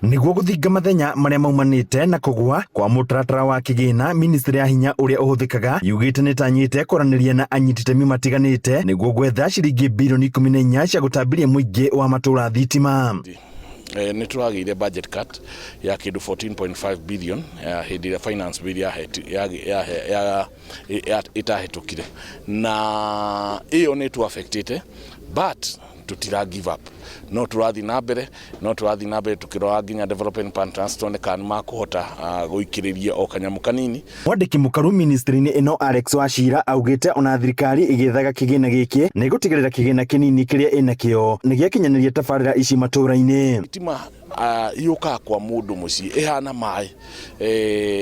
Nĩguo gũthinga mathenya marĩa maumanĩte na kũgũa kwa mũtaratara wa kĩgĩna, ministry ya hinya ũrĩa ũhũthĩkaga yugĩte nĩtanyĩte kwaranĩria na anyiti itemi matiganĩte nĩguo gwetha ciringi birioni 14 cia gũtambiria mũingĩ wa matũra thitima. Nĩ tũragĩire budget cut ya kĩndũ 14.5 billion hĩndĩ ĩrĩa finance bill ĩtahĩtũkire, na ĩyo nĩ tũ affectĩte, but tutira give up. No tũrathiĩ na mbere, no tũrathiĩ na mbere tũkĩrora nginya development partners tuone kana nĩ makũhota gũikĩrĩria o kanyamũ kanini. Mwandĩki mũkaru ministry-inĩ ĩno Alex Wachira augĩte ona thirikari ĩgĩethaga kĩgĩna gĩkĩ nĩ ĩgũtigĩrĩra kĩgĩna kĩnini kĩrĩa ĩnakĩo nĩ gĩakinyanĩria tabarĩra ici matũra-inĩ. Thitima yũkaga kwa mũndũ mũciĩ ĩhana maĩ,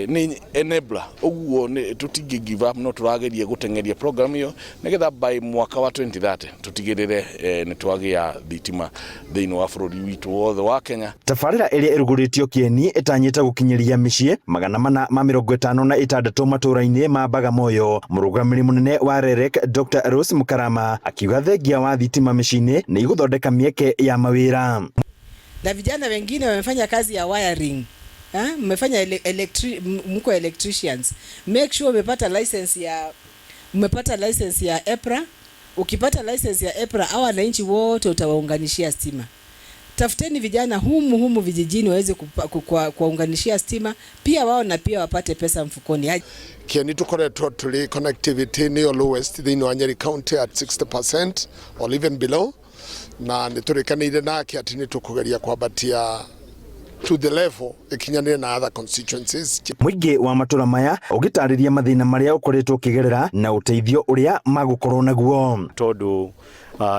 nĩ enabler, ũguo tũtingĩ give up. No tũrageria gũteng'eria program ĩyo nĩgetha by mwaka wa 2030 tũtigĩrĩre nĩ twagĩa thitima thĩinĩ wa bũrũri witũ wothe wa Kenya. Tabarĩra ĩrĩa ĩrugũrĩtio Kieni ĩtanyĩte gũkinyĩria mĩciĩ 456 matũra-inĩ ma Bagamoyo. Mũrũgamĩrĩri mũnene wa REREC Dr. Rose Mukarama akiuga thengia wa thitima mĩciĩ-inĩ nĩ igũthondeka mĩeke ya mawĩra. Na vijana wengine wamefanya kazi ya wiring, mmefanya mko electricians, make sure umepata license ya EPRA. Ukipata license ya EPRA, hawa wananchi wote utawaunganishia stima. Tafuteni vijana humu humu vijijini waweze kuwaunganishia stima pia wao na pia wapate pesa mfukoni. Kieni tukoretwo turi connectivity niyo lowest thĩinĩ wa Nyeri County at 60% or even below, na nĩ tũrĩkanĩire nake atĩ nĩ tũkũgeria kwambatia to the level ĩkinyanĩre na other constituencies. Mũingĩ wa matũra maya ũgĩtarĩria mathĩna marĩa ũkoretwo ũkĩgerera na ũteithio ũrĩa magũkorwo naguo. Tondũ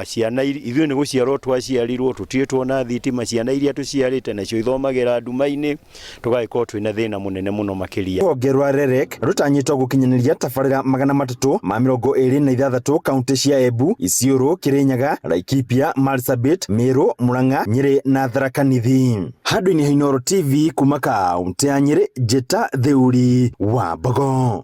ciana ithuĩ nĩ gũciarwo twaciarirwo tũtirĩ tuona thitima, ciana iria tũciarĩte nacio ithomagĩra nduma-inĩ, tũgagĩkorwo twĩna thĩna mũnene mũno makĩria. Rũhonge rwa REREC rũtanyĩtwo gũkinyanĩria tabarĩra 326 kaunti cia Embu, Isiolo, Kirinyaga, Laikipia, Marsabit, Meru, Murang'a, Nyeri na Tharaka Nithi. Handũ-inĩ ha Inooro TV kuma kaunti ya Nyeri, Njĩta Theuri wa Mbogo.